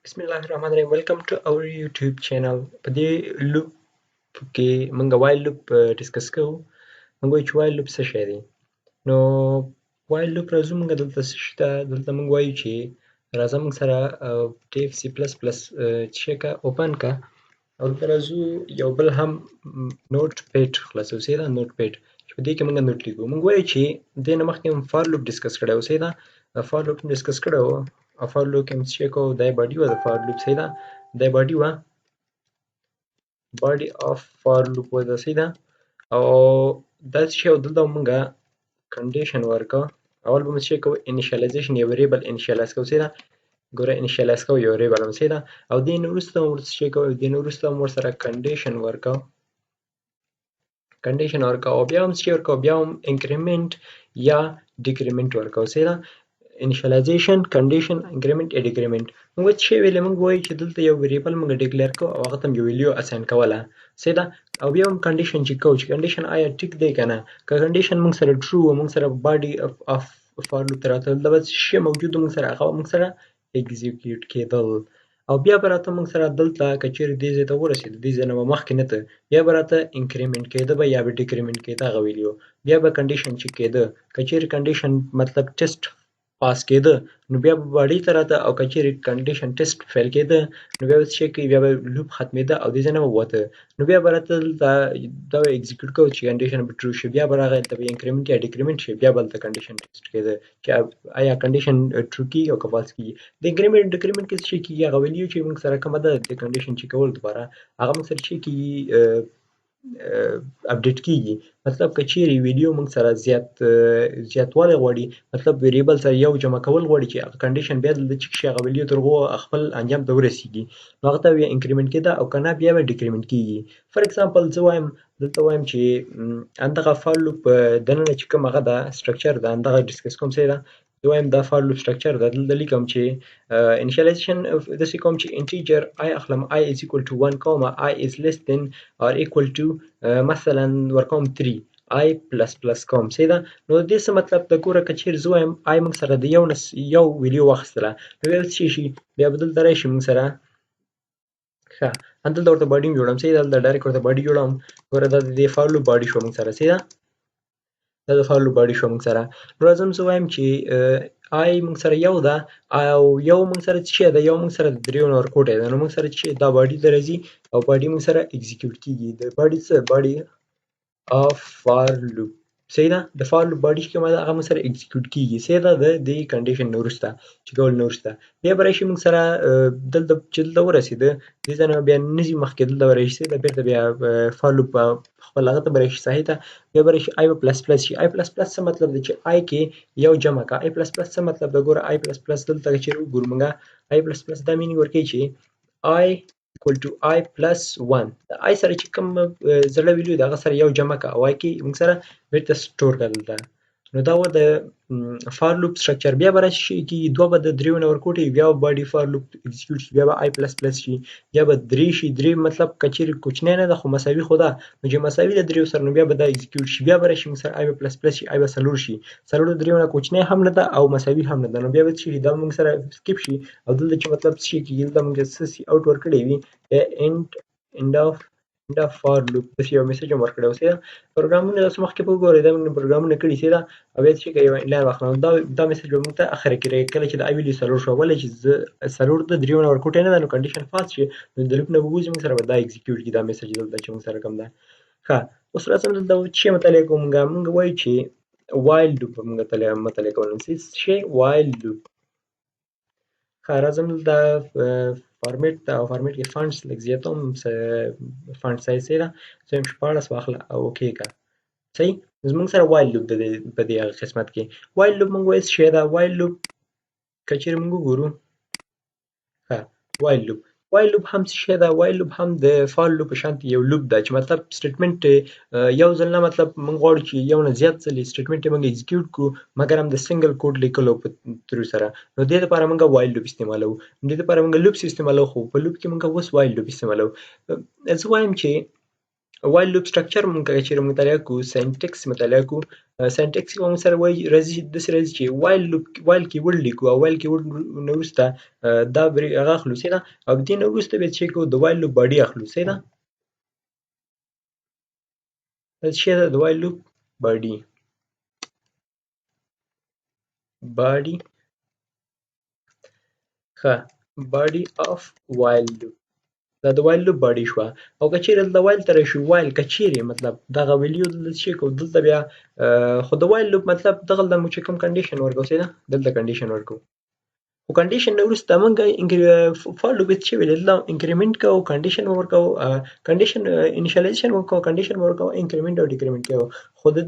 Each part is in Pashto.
بسم الله الرحمن الرحیم. Welcome to our YouTube channel. په دې loop کې موږ while loop discuss کوو. موږ وایو چې while loop څه شی دی. نو while loop راځو، موږ دلته څه شته؟ دلته موږ وایو چې راځه موږ سره Dev C++ چې کا open کا، او دلته راځو یو بل هم notepad خلاصو. صحیح ده، notepad چې په دې کې موږ note لیکو. موږ وایو چې دې نه مخکې موږ for loop discuss کړی و. صحیح ده، for loop discuss کړی و، او for loop کې موږ څه کوو؟ دا body وه د for loop. صحیح ده، دا body وه، body of for loop وه ده. صحیح ده، او دا څه شی؟ دلته موږ condition ورکړو. اول به موږ څه کوو؟ initialization، یو variable initialize کوو. صحیح ده، ګوره initialize کوو یو variable هم. صحیح ده، او دې نه وروسته موږ څه کوو؟ دې نه وروسته موږ ورسره condition ورکوو، condition ورکوو، او بیا هم څه ورکوو؟ بیا هم increment یا decrement ورکوو. صحیح ده، initialization، condition، increment یا decrement. موږ څه ویلې؟ موږ وایو چې دلته یو variable موږ declare کوو او هغه ته یو value assign کوله. صحیح ده، او بیا هم condition چک کوو چې condition آیا ټیک دی که نه. که condition موږ سره true و، موږ سره body of for loop ته راتلل، دا به څه شی موجود موږ سره، هغه موږ سره execute کېدل. او بیا به راته موږ سره دلته که چېرې دې ځای ته ورسېد، دې ځای نه به مخکې نه ته، بیا به راته increment کېده به یا به decrement کېده هغه value. بیا به condition چک کېده، که چېرې condition مطلب test pass کېده نو بیا به body ته راته، او که چېرې condition test fail کېده نو بیا به څه شی کوي؟ بیا به loop ختمېده او دې ځای نه به وته. نو بیا به راته دلته دا به execute کوو چې condition به true شي، بیا به راغی دلته به increment یا decrement شي، بیا به هلته condition test کېده چې آیا condition true کېږي او که false کېږي. د increment decrement کې څه شی کېږي؟ هغه value چې موږ سره کومه ده د condition چې کولو دپاره هغه موږ سره څه کېږي؟ update کیږي. مطلب که چیرې value موږ سره زیاتوالی غواړي، مطلب variable سره یو جمع کول غواړي چې هغه condition بیا دلته چک شي، هغه value تر هغو خپل انجام ته ورسیږي، نو هغه ته بیا increment کېده، او که نه بیا به decrement کیږي. For example زه وایم دلته وایم چې همدغه for loop دننه چې کوم هغه ده structure ده، همدغه discuss کوم. صحیح ده، زه وایم دا for loop structure ده. دلته لیکم چې initialization داسې کوم چې integer i اخلم، i is equal to 1 comma i is less than or equal to مثلا ورکوم 3 i plus plus کوم. صحیح ده، نو د دې څه مطلب ده؟ ګوره که چېرې زه وایم i موږ سره د یو نه یو value واخیستله، نو بیا به څه شي؟ بیا به دلته راشي موږ سره، ښه همدلته ورته body هم جوړوم. صحیح ده، دلته direct ورته body جوړوم. ګوره دا د دې for loop body شوه موږ سره. صحیح ده، دا د for loop body شو موږ سره. نو راځم زه وایم چې i موږ سره یو ده، او یو موږ سره څه شی ده؟ یو موږ سره د دریو نه ورکوټی ده، نو موږ سره څه شی دا body ته راځي او body موږ سره execute کیږي. د body څه؟ Body of for loop. صحیح ده، د for loop body چې کومه ده هغه موږ سره execute کیږي. صحیح ده، د دې condition نه وروسته چې کول نه وروسته بیا به راشي موږ سره دلته چې دلته ورسېده دې ځای نه بیا نه ځي مخکې، دلته به راشي. صحیح ده، بېرته بیا for loop خپل هغه ته به راشي. صحیح ده، بیا به راشي i به plus plus شي. i plus plus څه مطلب دی؟ چې i کې یو جمع کا. i plus plus څه مطلب ده؟ ګوره i plus plus دلته که چېرې وګورو موږ i plus plus دا meaning ورکوي چې i equal to i plus 1، د i سره چې کوم زړه value ده هغه سره یو جمع کا، او i کې موږ سره بېرته store کړه دلته. نو دا و د for loop structure. بیا به راشي کېږي دوه به د دریو نه ورکوټي، بیا به body for loop execute شي، بیا به i plus plus شي، بیا به درې شي. درې مطلب که چېرې کوچنی نه ده خو مساوي خو ده، نو چې مساوي ده دریو سره نو بیا به دا execute شي. بیا به راشي موږ سره i به plus plus شي، i به څلور شي، څلور د دریو نه کوچنی هم نه ده او مساوي هم نه ده، نو بیا به څه شي؟ دا موږ سره skip شي. او دلته چې مطلب څه شي کېږي؟ دلته موږ څه cout ورکړی وي، بیا end of for loop داسې یو message هم ورکړی و. صحیح ده، پروګرامونه تاسو مخکې به وګورئ، دا موږ پروګرامونه کړي. صحیح ده، او بیا څه کوي؟ یو line واخلم، دا message به موږ ته اخر کې راکړي کله چې د i value څلور شوه. ولې چې زه څلور د دریو نه ورکوټی نه ده، نو condition false شي، نو د loop نه به ووځي، موږ سره به دا execute کړي دا message دلته چې موږ سره کوم ده. ښه، اوس راځم دلته چې مطالعه کوو موږ. موږ وایو چې while loop به موږ مطالعه کوو. څه شی؟ While loop. ښه، راځم دلته فارمیټ ته، او فارمیټ کې fonts لږ زیاتوم، font size صحیح ده، زه وایم 16 واخله او okay کړه. صحیح، زموږ سره while loop ده په دې هغه قسمت کې. While loop موږ وایو څه شی ده؟ While loop که چېرې موږ وګورو، ښه while loop، while loop هم څه شی ده؟ While loop هم د for loop په شان یو loop ده چې مطلب statement یو ځل نه، مطلب موږ غواړو چې یو نه زیات ځلې statement موږ execute کړو، مګر هم د single code لیکلو په through سره. نو دې لپاره موږ while loop استعمالوو، دې لپاره موږ loops استعمالوو، خو په loop کې موږ اوس while loop استعمالوو. زه وایم چې while loop structure مونږ که چیرې مطالعه کوو، syntax مطالعه کوو، syntax کې مونږ سره وایي راځي داسې راځي چې while loop while keyword لیکو او while keyword نه وروسته دا هغه اخلو، صحیح ده. او دې نه وروسته بیا چې کوو د while loop body اخلو، صحیح ده. دا څه ده؟ د while loop body body ښه body of while loop، دا د while loop body شوه. او که چیرې دلته while ته راشو، while که چیرې مطلب دغه value دلته څه کوو دلته بیا خو د while loop مطلب دغلته موږ چې کوم condition ورکوو، صحیح ده، دلته condition ورکوو. خو condition نه وروسته موږ for loop څه ویل، دلته increment کوو، condition ورکوو، condition initialization ورکوو، condition ورکوو، increment او decrement کوو. خو د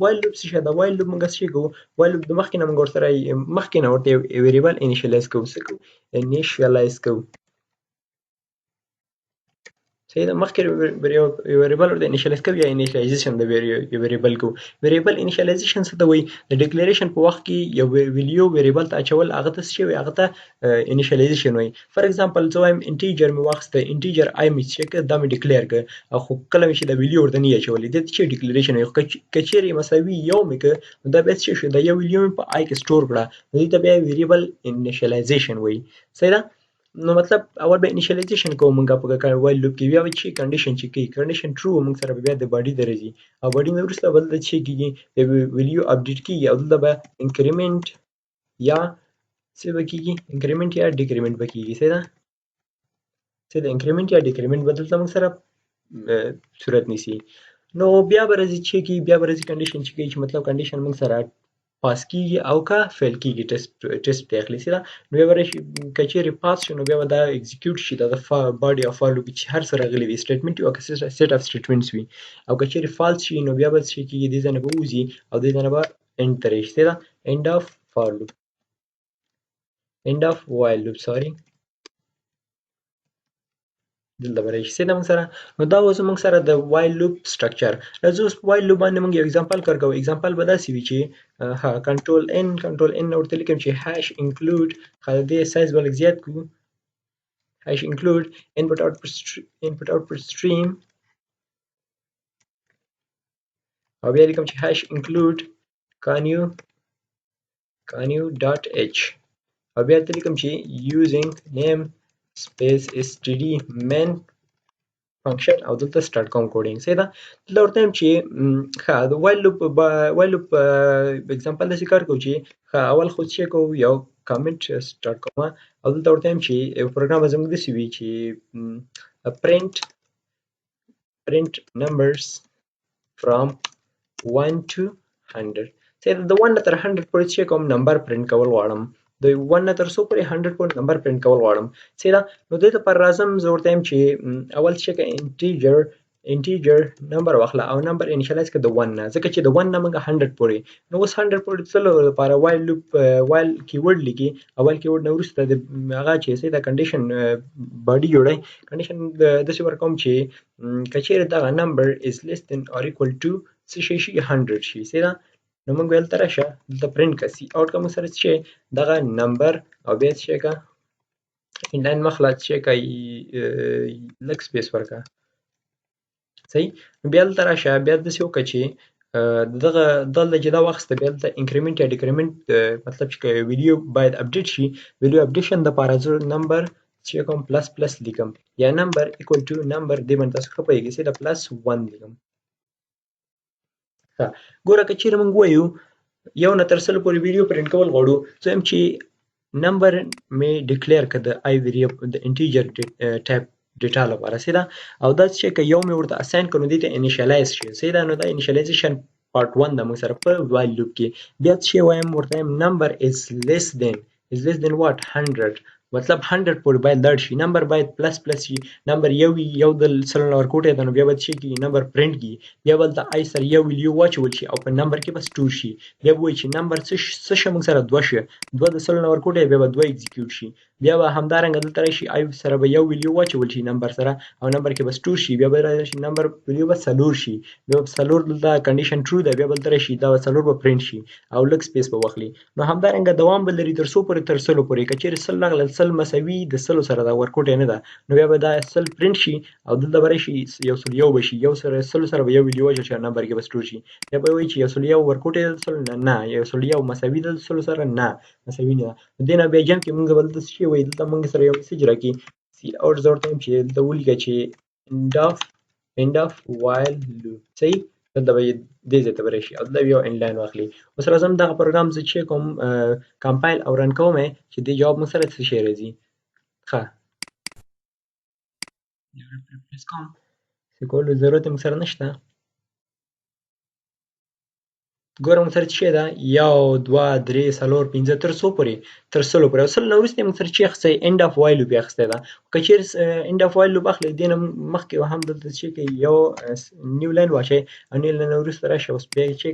while loop څه شی ده؟ while loop موږ څه کوو؟ while loop د مخکې نه موږ ورسره مخکې نه ورته یو variable initialize کوو. څه کوو؟ initialize کوو، صحیح ده. مخکې یو variable ورته initialize کوو یا initialization د variable کوو. variable initialization څه ته وایي؟ د declaration په وخت کې یو value variable ته اچول، هغه ته څه شی وایي؟ هغه ته initialization وایي. for example زه وایم integer مې واخیسته، integer i مې څه کړ، دا مې declare کړ، او خو کله مې چې دا value ورته نه اچولې، دې ته څه declaration وایي. خو که چیرې مساوي یو مې کړ، نو دا بیا څه شو؟ دا یو value مې په i کې store کړه، نو دې ته بیا variable initialization وایي، صحیح ده. نو مطلب اول به initialization کوو مونږ په while loop کې، بیا به چې condition چې کوي condition true مونږ سره به بیا د body ته راځي، او body نه وروسته به دلته چې کېږي بیا به value update کېږي، او دلته به increment یا څه به کېږي، increment یا decrement به کېږي، صحیح ده. صحیح ده، increment یا decrement به دلته مونږ سره صورت نیسي. نو بیا به راځي چې کېږي، بیا به راځي condition چې کوي چې مطلب condition مونږ سره پاس کیږي او که fail کیږي، ټیسټ ته اخلي، صحیح ده. نو بیا به راشي که چیرې pass شي نو بیا به دا execute شي، دا د body of for loop چې هر څه راغلي وي، statement او که set of statements وي. او که چیرې false شي نو بیا به څه کیږي، دې ځای نه به ووځي او دې ځای نه به end ته راشي، صحیح ده. end of for loop، end of while loop، sorry، دلته به راشي، صحیح ده موږ سره. نو دا اوس موږ سره د while loop structure. راځو اوس په while loop باندې موږ یو example کار کوو. example به داسې وي چې ها control n، control n ورته لیکم چې hash include، ښه د دې سایز به لږ زیات کړو، hash include input output input output stream، او بیا لیکم چې hash include conio conio dot h، او بیا ورته لیکم چې using name space std main function، او دلته start com coding، صحیح ده. دلته ورته وایم چې ښه د while loop while loop example داسې کار کوو چې ښه اول خو څه کوو، یو comment start کوم، او دلته ورته وایم چې یو پروګرام به زموږ داسې وي چې print numbers from 1 to 100، صحیح ده. د 1 نه تر 100 پورې څه کوم، number print کول غواړم، د 1 نه تر څو پورې 100 پورې number print کول غواړم، صحیح ده. نو دې لپاره راځم زه ورته وایم چې اول څه که integer number واخله او number initialize کړه د 1 نه، ځکه چې د 1 نه موږ 100 پورې، نو اوس 100 پورې تللو لپاره while loop while keyword لیکي، او while keyword نه وروسته د هغه چې صحیح ده condition body جوړوي، condition داسې ورکوم چې که چیرې دغه number is less than or equal to څه شی شي، 100 شي، صحیح ده. نو موږ ویل ته راشه دلته پرنټ کړه، سی اوټ که موږ سره څه شی دغه number، او بیا څه شی که inline مخله څه شی که لږ space ورکړه، صحیح. نو بیا دلته راشه بیا داسې وکړه چې دغه دلته چې دا واخیسته بیا دلته increment یا decrement، مطلب چې value باید update شي، value updation دپاره زه number چې کوم plus plus لیکم، یا number equal to number، دې باندې تاسو ښه پوهېږئ، صحیح ده، plus 1 لیکم. ښه ګوره که چیرې موږ وایو یو نه تر سلو پورې value print کول غواړو، زه وایم چې number مې declare کړه د i variable د integer type data لپاره، صحیح ده. او دا چې که یو مې ورته assign کړو نو دې ته initialize شي، صحیح ده. نو دا initialization part 1 ده موږ سره په while loop کې. بیا څه شی وایم ورته وایم number is less than، is less than what 100، مطلب 100 پورې باید لاړ شي، number باید plus plus شي، number یو وي، یو د سل نه ورکوټی ده، نو بیا به څه کېږي number print کېږي، بیا به هلته i سره یو value واچول شي او په number کې به store شي، بیا به وایي چې number څه شي موږ سره دوه شي، دوه د سل نه ورکوټی، بیا به دوه execute شي، بیا به همدارنګه دلته راشي i سره به یو value واچول شي number سره او number کې به store شي، بیا به راشي number value به څلور شي، بیا به څلور دلته condition true ده، بیا به دلته راشي دا به څلور به پرنټ شي او لږ space به واخلي. نو همدارنګه دوام به لري تر څو پورې، تر سلو پورې. که چیرې سل راغلل سل سل مساوي د سلو سره ده، ورکوټی نه ده، نو بیا به دا سل پرنټ شي او دلته به راشي 101 به شي، یو سره سلو سره به یو ویلیو واچول شي او نمبر کې به سټور شي. بیا به وایي چې 101 ورکوټی ده د سلو نه، نه 101 مساوي ده د سلو سره، نه مساوي نه ده. نو دې نه بیا جمپ کې موږ به دلته څه شی وایي، دلته موږ سره یو مسیج راکړي سی اوټ، زه ورته وایم چې دلته ولیکه چې end of while loop. صحیح، دلته به یې دې ځای ته به راشي او دلته به یو end line واخلي. اوس راځم دغه پروګرام زه چې کوم کمپایل او رن کوم چې دې جواب موږ سره څه شی راځي. ښه، ریپلیس کوم، څه کولو ضرورت یې موږ سره نشته. ګوره موږ سره څه شی ده، 1 2 3 4 5 تر څو پورې، تر سلو پورې. او سل نه وروسته یې موږ سره چې اخیستی end of while loop یې اخیستی ده. که چېرې end of while loop اخلي، دې نه مخکې هم دلته څه کوي، یو new line واچوي او new line نه وروسته راشي اوس بیا یې چې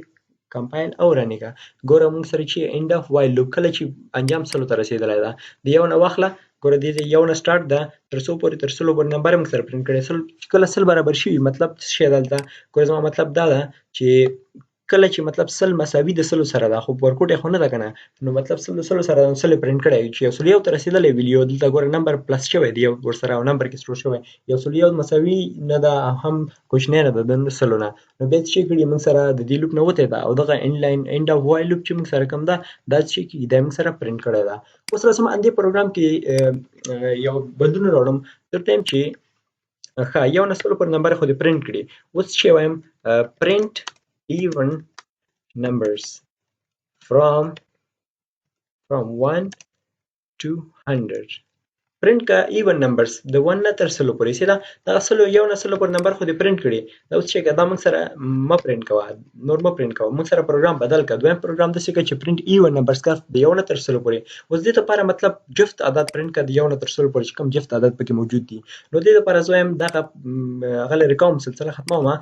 کمپایل او رن یې کړه. ګوره موږ سره چې end of while loop کله چې انجام سلو ته رسېدلی ده، د یو نه واخله، ګوره دې ځای یو نه سټارټ ده تر څو پورې، تر سلو پورې نمبر موږ سره پرنټ کړی. سل چې کله سل برابر شي مطلب څه شی دلته؟ ګوره زما مطلب دا ده چې کله چې مطلب سل مساوي د سلو سره ده، خو ورکوټی خو نه ده که نه، نو مطلب سل د سلو سره ده، نو سل یې پرنټ کړی چې 101 ته رسېدلی ویلیو. دلته ګوره نمبر پلس شوی دی یو ورسره او نمبر کې سټور شوی، 101 مساوي نه ده او هم کوچنی نه ده د سلو نه. نو بیا څه شی کړي موږ سره د دې لوپ نه وتی ده او دغه end line end of while loop چې موږ سره کوم ده، دا څه شی کېږي، دا موږ سره پرنټ کړی ده. اوس راسم اندې پروګرام کې یو بدلون راوړم، درته وایم چې ښه یو نه سلو پر نمبر خو دې پرنټ کړي. اوس څه شی وایم، print even numbers from 1 to 100. پرنټ کا even numbers د 1 نه تر سلو پورې. سیده دغه سلو یو نه سلو پورې نمبر خو دې پرنټ کړي. دا اوس چې دا موږ سره مه پرنټ کوه، نور مه پرنټ کوه، موږ سره پروګرام بدل کړه. دویم پروګرام داسې کړه چې پرنټ even numbers کا د یو نه تر سلو پورې. اوس دې لپاره مطلب جفت عدد پرنټ کړه د یو نه تر سلو پورې چې کوم جفت عدد پکې موجود دي. نو دې لپاره زه وایم دغه هغه لرې کوم، سلسله ختموم.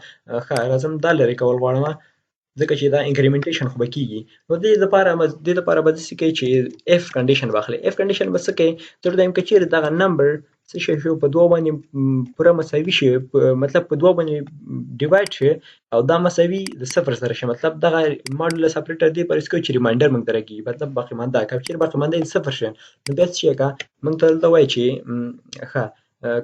ښه راځم دا لرې کول غواړم ځکه چې دا انکریمنټیشن خو به کیږي. نو دې لپاره به داسې کوي چې if condition به اخلي. if condition به څه کوي، زه ورته وایم که چېرې دغه نمبر څه شی شو په دوه باندې پوره مساوي شي، مطلب په دوه باندې ډیوایډ شي او دا مساوي د صفر سره شي، مطلب دغه ماډولس اپریټر دې پر کوي چې ریمایندر موږ ته راکېږي، مطلب باقي مانده. که چېرې باقي مانده یې صفر شي نو بیا څه شی که موږ ته دلته وایي چې ښه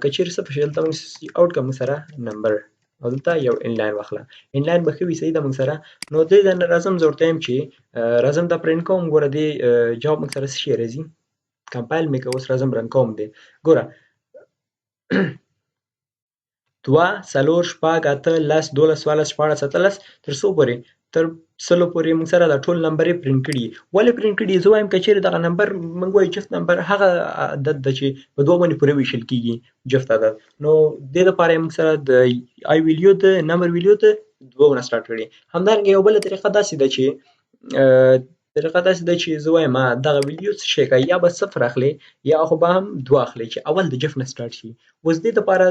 که چېرې صفر شي دلته موږ اوټ کړه موږ سره نمبر او دلته یو انلاین واخله، انلاین به ښه وي، صحیح ده موږ سره. نو دې ځای نه راځم زه ورته وایم چې راځم دا پرنټ کوم، ګوره دې جواب موږ سره څه شی راځي. کمپایل مې که اوس راځم رن کوم دی. ګوره 2 4 6 8 10 12 14 16 17 تر څو پورې، تر سلو پورې موږ سره دا ټول نمبر یې پرنټ کړي. ولې پرنټ کړي؟ زه وایم که چېرې دغه نمبر موږ وایو جفت نمبر هغه عدد ده چې په دوه باندې پوره ویشل کېږي جفت عدد، نو دې لپاره یې موږ سره د آی ویلیو د نمبر ویلیو د دوه نه سټارټ کړي. همدارنګه یو بله طریقه داسې ده چې طریقه داسې ده چې زه وایم دغه ویلیو څه شی کوي، یا به صفر اخلي یا خو به هم دوه اخلي چې اول د جفت نه سټارټ شي. اوس دې لپاره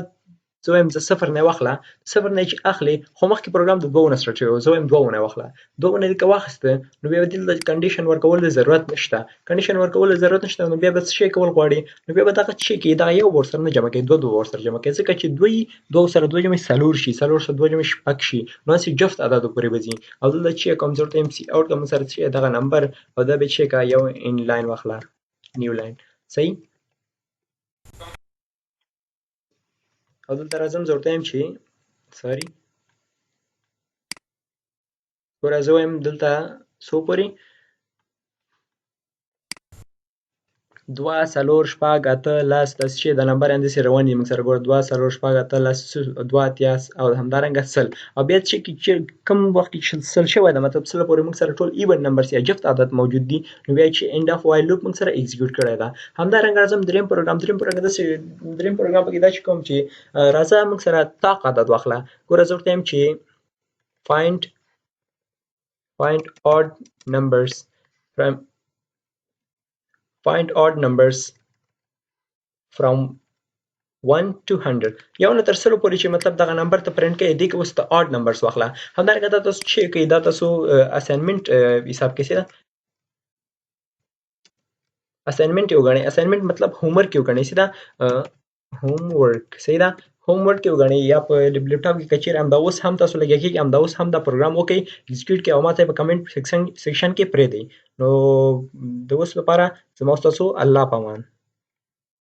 زه وایم زه صفر نه واخله، صفر نه چې اخلي خو مخکې پروګرام د دوه نه سټارټ شوی و، زه وایم دوه نه واخله، دوه نه که واخیسته نو بیا به دلته کنډیشن ورکولو ضرورت نشته، کنډیشن ورکولو ضرورت نشته، نو بیا به څه شی کول غواړي، نو بیا به دغه څه شی کوي، دغه یو ورسره نه جمع کوي، دوه دوه ورسره جمع کوي، ځکه چې دوی دوه سره دوه جمع څلور شي، څلور سره دوه جمع شپږ شي، نو هسې جفت عددو پورې به ځي. او دلته چې کوم زه ورته وایم سی اوټ که موږ سره څه شی دغه نمبر او دا به چې که یو ان لاین واخله، نیو لاین، صحیح. او دلته راځم زه ورته وایم چې سوري ګوره زه وایم دلته څو پورې 2 4 6 8 10 داسې چې د نمبر همداسې روان دي موږ سره. ګوره 2 4 6 8 10 2 80 او همدارنګه سل. او بیا چې کوم وخت کې سل شوی ده، مطلب سل پورې موږ سره ټول ایون نمبرز یا جفت عدد موجود دي، نو بیا چې end of while loop موږ سره ایگزیکیوټ کړی ده. همدارنګه راځم دریم پروګرام، دریم پروګرام داسې دریم پروګرام پکې داسې کوم چې راځه موږ سره طاق عدد واخله. ګوره زه ورته وایم چې find odd numbers from find odd numbers from 1 to 100. یو نه تر سلو پورې چې مطلب دغه نمبر ته پرنټ کوي، دې کې اوس ته odd numbers واخله. همدارنګه دا تاسو چې کوي، دا تاسو اساینمنټ حساب کې څه ده، اساینمنټ یې وګڼئ. اساینمنټ مطلب هوم ورک یې وګڼئ، څه ده هوم ورک، صحیح ده، هوم ورک یې وګڼئ. یا په لپټاپ کې که چېرې همدا اوس هم تاسو لګیا کېږئ، همدا اوس هم دا پروګرام وکړئ، ایگزیکیوټ کړئ او ما ته یې په کمنټ سیکشن کې پرېږدئ. نو د اوس لپاره زما ستاسو الله په امان.